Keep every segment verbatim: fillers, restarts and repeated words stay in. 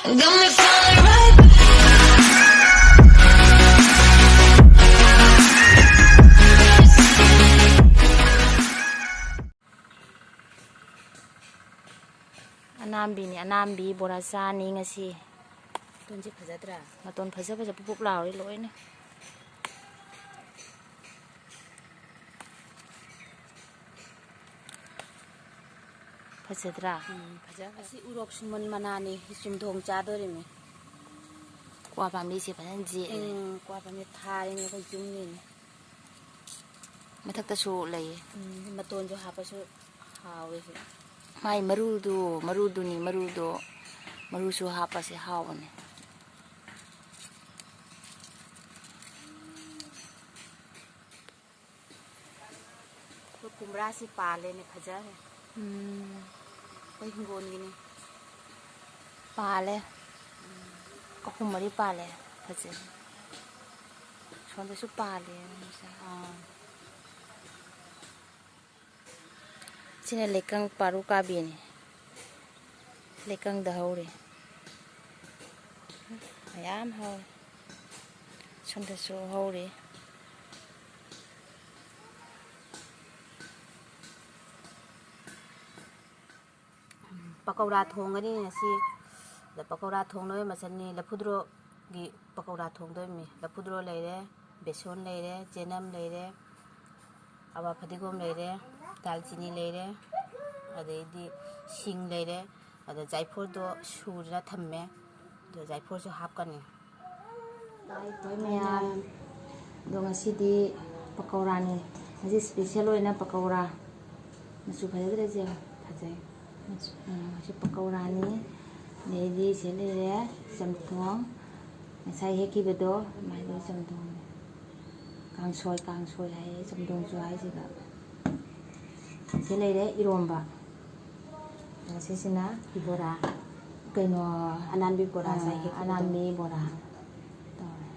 Got me falling right back. ꯑꯅꯥꯝꯕꯤꯅꯤ, ꯑꯅꯥꯝꯕꯤ ꯕꯣꯔꯥ ꯆꯥꯅꯤ ꯉꯁꯤ꯫ ꯃꯇꯣꯟꯁꯦ ꯐꯖꯗ꯭ꯔꯥ? ꯃꯇꯣꯟ ꯐꯖ ꯐꯖ ꯄꯨꯞ ꯄꯨꯞ ꯂꯥꯎꯔꯦ ꯂꯣꯏꯅ꯫ ꯐꯖꯗ꯭ꯔꯥ? ꯎꯝ, ꯐꯖ-, ꯑꯁꯤ ꯎꯔꯣꯛ ꯁꯨꯃꯟ ꯃꯅꯥꯅꯤ, ꯆꯨꯝꯊꯣꯡ ꯆꯥꯗꯣꯔꯤꯃꯤ꯫ ꯀ꯭ꯋꯥ ꯄꯥꯝꯕꯤꯁꯦ ꯐꯖꯅ ꯌꯦꯛꯑꯦ꯫ ꯎꯝ, ꯀ꯭ꯋꯥ ꯄꯥꯝꯕꯤ ꯊꯥꯔꯤꯅꯦ ꯑꯩꯈꯣꯏ ꯌꯨꯝꯒꯤꯅꯤ꯫ ꯃꯊꯛꯇꯁꯨ ꯂꯩꯌꯦ꯫ ꯎꯝ, ꯃꯇꯣꯟꯁꯨ ꯍꯥꯞꯄꯁꯨ ꯍꯥꯎꯋꯦ ꯁꯤ꯫ ꯃꯥꯏ ꯃꯔꯨꯗꯨ, ꯃꯔꯨꯗꯨꯅꯤ, ꯃꯔꯨꯗꯣ, ꯃꯔꯨꯁꯨ ꯍꯥꯞꯄꯁꯦ ꯍꯥꯎꯕꯅꯦ꯫ ꯑꯩꯈꯣꯏ ꯀꯨꯝꯕ꯭ꯔꯥꯁꯤ ꯄꯥꯜꯂꯦꯅꯦ, ꯐꯖꯔꯦ꯫ ꯎꯝ꯫ ꯑꯩꯈꯣꯏ ꯍꯤꯡꯒꯣꯜꯒꯤꯅꯤ꯫ ꯄꯥꯜꯂꯦ꯫ ꯑꯍꯨꯝ ꯃꯔꯤ ꯄꯥꯜꯂꯦ꯫ ꯐꯖꯩ꯫ ꯁꯣꯝꯗꯁꯨ ꯄꯥꯜꯂꯦ꯫ ꯑꯥ꯫ ꯁꯤꯅ ꯂꯩꯀꯪ ꯄꯥꯔꯨ ꯀꯥꯕꯤꯅꯤ꯫ ꯂꯩꯀꯪꯗ ꯍꯧꯔꯤ꯫ ꯃꯌꯥꯝ ꯍꯧꯔꯤ꯫ ꯁꯣꯝꯗꯁꯨ ꯍꯧꯔꯤ꯫ ꯄꯀꯧꯔꯥ ꯊꯣꯡꯒꯅꯤ ꯉꯁꯤ꯫ ꯑꯗ ꯄꯀꯧꯔꯥ ꯊꯣꯡꯅꯕ ꯃꯆꯜꯅꯤ, ꯂꯐꯨꯗ꯭ꯔꯣꯒꯤ ꯄꯀꯧꯔꯥ ꯊꯣꯡꯗꯣꯏꯅꯤ꯫ ꯂꯐꯨꯗ꯭ꯔꯣ ꯂꯩꯔꯦ, ꯕꯦꯁꯣꯟ ꯂꯩꯔꯦ, ꯆꯦꯅꯝ ꯂꯩꯔꯦ, ꯑꯋꯥ ꯐꯗꯤꯒꯣꯝ ꯂꯩꯔꯦ, ꯗꯥꯜꯆꯤꯅꯤ ꯂꯩꯔꯦ, ꯑꯗꯩꯗꯤ ꯁꯤꯡ ꯂꯩꯔꯦ꯫ ꯑꯗ ꯖꯥꯏꯐꯜꯗꯣ ꯁꯨꯔ ꯊꯝꯃꯦ꯫ ꯑꯗ ꯖꯥꯏꯐꯜꯁꯨ ꯍꯥꯞꯀꯅꯤ꯫ ꯇꯥꯏ ꯇꯣꯏ ꯃꯌꯥꯝ꯫ ꯑꯗꯣ ꯉꯁꯤꯗꯤ ꯄꯀꯧꯔꯥꯅꯤ꯫ ꯉꯁꯤ special ꯑꯣꯏꯅ ꯄꯀꯧꯔꯥ꯫ ꯃꯆꯨ ꯐꯖꯗ꯭ꯔꯁꯦ? ꯐꯖꯩ꯫ ꯃꯆꯨ, ꯎꯝ, ꯉꯁꯤ ꯄꯀꯧꯔꯥꯅꯤ꯫ ꯑꯗꯩꯗꯤ ꯁꯤ ꯂꯩꯔꯦ ꯆꯝꯊꯣꯡ꯫ ꯉꯁꯥꯏ ꯍꯦꯛꯈꯤꯕꯗꯣ ꯑꯗꯨꯃꯥꯏꯅ ꯇꯧꯔ ꯆꯝꯊꯣꯡ꯫ ꯀꯥꯡꯁꯣꯏ, ꯀꯥꯡꯁꯣꯏ ꯍꯥꯏꯌꯦ, ꯆꯝꯊꯣꯡꯁꯨ ꯍꯥꯏꯁꯤꯗ꯫ ꯁꯤ ꯂꯩꯔꯦ ꯏꯔꯣꯝꯕ꯫ ꯁꯤꯁꯤꯅ ꯕꯣꯔꯥ꯫ ꯀꯩꯅꯣ, ꯑꯅꯥꯟꯕꯤ ꯕꯣꯔꯥ ꯑꯥ, ꯉꯁꯥꯏ ꯍꯦꯛꯈꯤꯕꯗꯣ꯫ ꯑꯅꯥꯟꯕꯤ ꯕꯣꯔꯥ ꯇꯧꯔꯦ꯫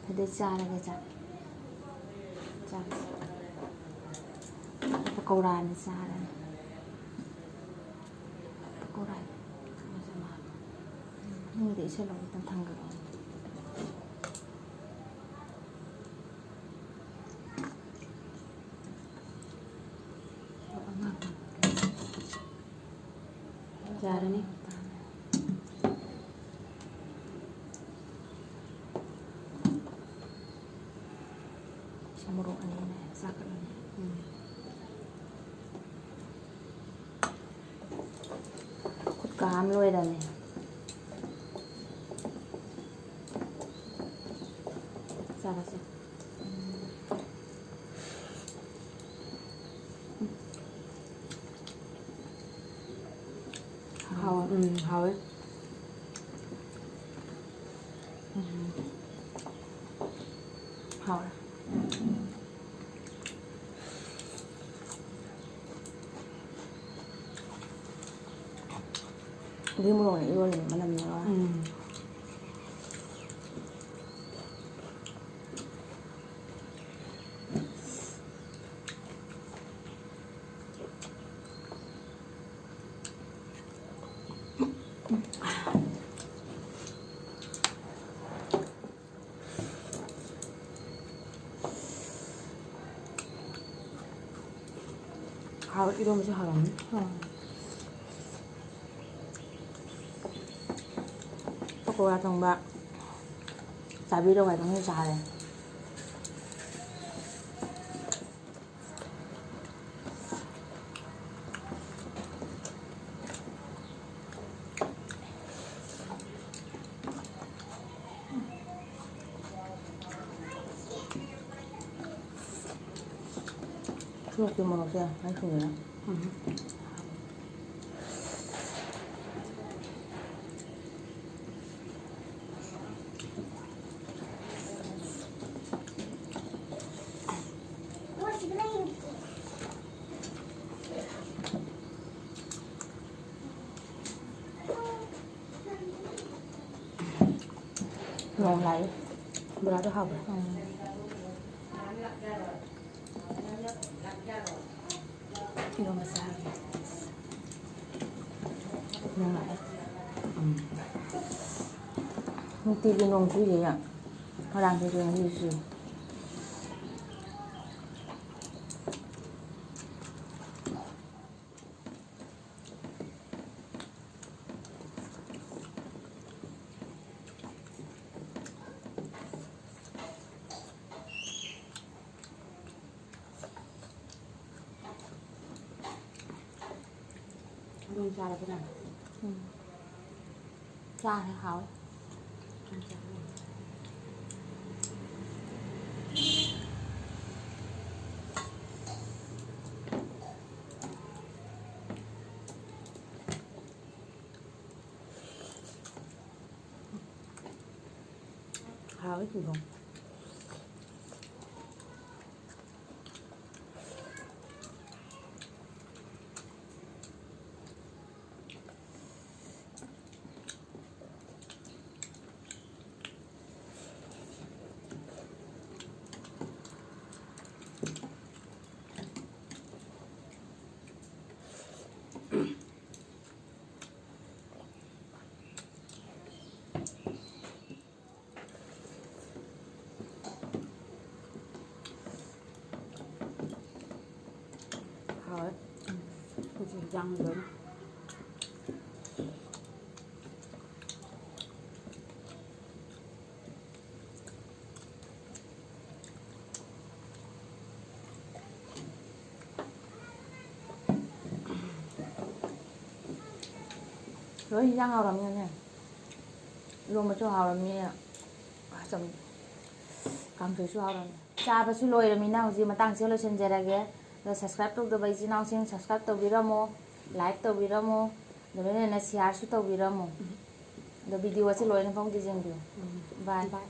ꯑꯗꯨ ꯆꯥꯔꯒꯦ, ꯆꯥꯛ꯫ ꯆꯥꯔꯁꯤ꯫ ꯄꯀꯧꯔꯥꯅ ꯆꯥꯔꯅꯤ꯫ ꯄꯀꯧꯔꯥ꯫ ꯈꯪꯗꯦ, ꯏꯁꯩ ꯂꯧꯕ ꯈꯤꯇꯪ ꯊꯥꯡꯒꯠꯂꯛꯑꯣ꯫ ꯌꯥꯔꯅꯤ꯫ ꯁꯤ ꯃꯣꯔꯣꯛ ꯑꯅꯤꯅꯦ ꯆꯥꯛꯀꯠꯂꯅꯤ꯫ ꯎꯝ꯫ ꯈꯨꯠ ꯀꯥ ꯑꯃ ꯂꯣꯏꯔꯝꯃꯦ꯫ ꯆꯥꯔꯁꯦ꯫ ꯍꯥꯎ-, ꯎꯝ, ꯍꯥꯎꯋꯦ꯫ ꯎꯝ꯫ ꯍꯥꯎꯋꯦ꯫ ꯑꯗꯨꯗꯤ ꯃꯣꯔꯣꯛꯅ ꯏꯔꯣꯜꯂꯤꯅꯦ, ꯃꯅꯝ ꯅꯝꯃꯒ꯫ ꯎꯝ꯫ ꯍꯥꯎ, ꯏꯔꯣꯝꯕꯁꯨ ꯍꯥꯎꯔꯝꯅꯤ꯫ ꯎꯝ꯫ ꯄꯀꯧꯔꯥ ꯊꯣꯡꯕ ꯆꯥꯕꯤꯔꯣ ꯍꯥꯏꯗꯨꯅ ꯆꯥꯔꯦ꯫ ꯁꯣꯛꯀꯤ ꯃꯣꯔꯣꯛꯁꯦ ꯌꯥꯝ ꯀꯟꯅ ꯁꯤꯟꯗꯅ꯫ ꯎꯝ꯫ ꯅꯣꯡ ꯂꯥꯛꯑꯦ꯫ ꯕꯣꯔꯥꯗꯣ ꯍꯥꯎꯕ꯭ꯔꯥ? ꯎꯝ꯫ ꯏꯔꯣꯝꯕ ꯆꯥꯔꯒꯦ꯫ ꯅꯣꯡ ꯂꯥꯛꯑꯦ꯫ ꯎꯝ꯫ ꯅꯨꯡꯇꯤꯒꯤ ꯅꯣꯡ ꯆꯨꯏꯌꯦ꯫ ꯉꯔꯥꯡꯁꯨ ꯆꯨꯏ, ꯉꯁꯤꯁꯨ ꯆꯨꯏ꯫ ꯅꯣꯡ ꯆꯥꯔꯕꯅꯦ꯫ ꯎꯝ꯫ ꯆꯥꯔꯦ, ꯍꯥꯎꯋꯦ꯫ ꯍꯥꯎꯋꯦ ꯆꯤꯡꯒꯣꯡ꯫ ꯍꯥꯎꯋꯦ꯫ ꯍꯧꯖꯤꯛ ꯍꯤꯟꯖꯥꯡ ꯂꯣꯏꯅ꯫ ꯂꯣꯏ ꯍꯤꯟꯖꯥꯡ ꯍꯥꯎꯔꯝꯅꯤꯅꯦ꯫ ꯏꯔꯣꯝꯕꯁꯨ ꯍꯥꯎꯔꯝꯅꯤ꯫ ꯑꯆꯝ-, ꯀꯥꯡꯁꯣꯏꯁꯨ ꯍꯥꯎꯔꯝꯅꯤ꯫ ꯆꯥꯕꯁꯨ ꯂꯣꯏꯔꯃꯤꯅ ꯍꯧꯖꯤꯛ ꯃꯇꯥꯡꯁꯤꯗ ꯂꯣꯏꯁꯤꯟꯖꯔꯒꯦ꯫ ꯑꯗꯣ subscribe ꯇꯧꯗꯕ ꯏꯆꯤꯟ ꯏꯅꯥꯎꯁꯤꯡ subscribe ꯇꯧꯕꯤꯔꯝꯃꯣ, like ꯇꯧꯕꯤꯔꯝꯃꯣ, ꯑꯗꯨ ꯂꯣꯏꯅꯅ shareꯁꯨ ꯇꯧꯕꯤꯔꯝꯃꯣ꯫ ꯑꯗꯣ video ꯑꯁꯤ ꯂꯣꯏꯅ ꯐꯥꯎꯗꯤ ꯌꯦꯡꯕꯤꯌꯨ꯫ ꯎꯝ꯫ Bye꯫ Bye꯫